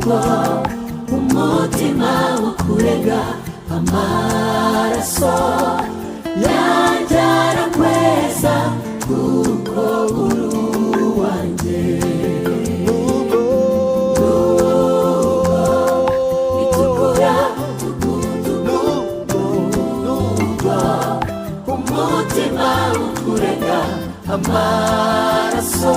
Nubwo umutima ukurega, amaraso yanjye arakweza kuko uri uwanjye. Nubwo Bitukura tugutugu. Nubwo umutima ukurega, amaraso